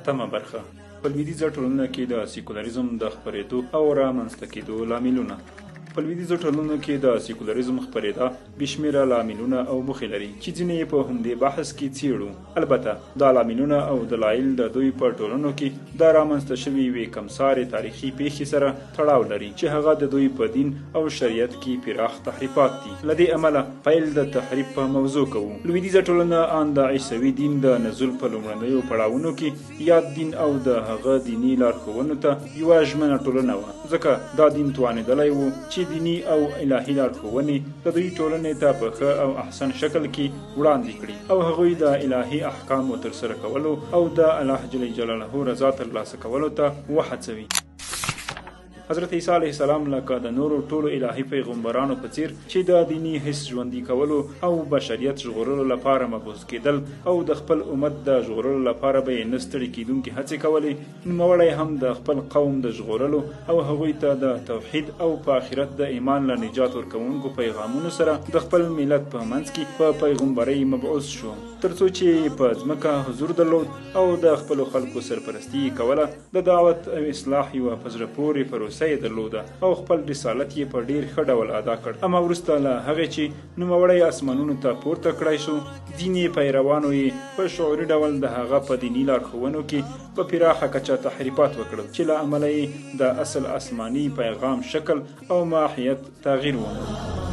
اتمه برخه، په لویدیځه ټولنه کې د سیکولریزم د خپرېدو او رامنځته کېدو لاملونه. په لویدیځو ټولنو کې د سیکولریزم خپرېدا بې شمېره لاملونه او موخې لري چې ځینې یې په همدې بحث کې څېړو. البته دا لاملونه او دلایل د دوی په ټولنو کې د رامنځته شوې یوې کمسارې تاریخي پېښې سره تړاو لري چې هغه د دوی په دین او شریعت کې پراخ تحریفات دي. له دې امله پیل د تحریف په موضوع کوو. لویدیځه ټولنه آن د عیسوي دین د نزول په لومړنیو پړاوونو کې یاد دین او د هغه دیني لارښوونو ته یوه ژمنه ټولنه وه، ځکه دا دین توانېدلی و چې دیني او الهي لارښوونې د دوی ټولنې ته په ښه او احسن شکل کې وړاندې کړي او هغوی د الهي احکامو ترسره کولو او د الله جل جلاله رضا ترلاسه کولو ته وهڅوي. حضرت عیسی علیه السلام لکه د نورو ټولو الهي پیغمبرانو په څیر چې د دیني حس ژوندي کولو او بشریت ژغورلو لپاره مبعوث کېدل او د خپل امت د ژغورلو لپاره به یې نه ستړي کېدونکې هڅې کولې، نوموړی هم د خپل قوم د ژغورلو او هغوی ته د توحید او په آخرت د ایمان له نجات ورکوونکو پیغامونو سره د خپل ملت په منځ کې په پیغمبرۍ مبعوث شو، تر څو چې یې په ځمکه حضور درلود او د خپلو خلکو سرپرستي یې کوله. د دعوت او اصلاح یوه په زړه پورې پروسه یې درلوده او خپل رسالت یې په ډیر ښه ډول ادا کړ. اما وروسته له هغې چې نوموړی اسمانونو ته پورته کړای شو، ځینې پیروانو یې په شعوري ډول د هغه په دیني لارښوونو کې په پراخه کچه تحریفات وکړل چې له امله یې د اصل آسماني پیغام شکل او ماهیت تغییر وموند.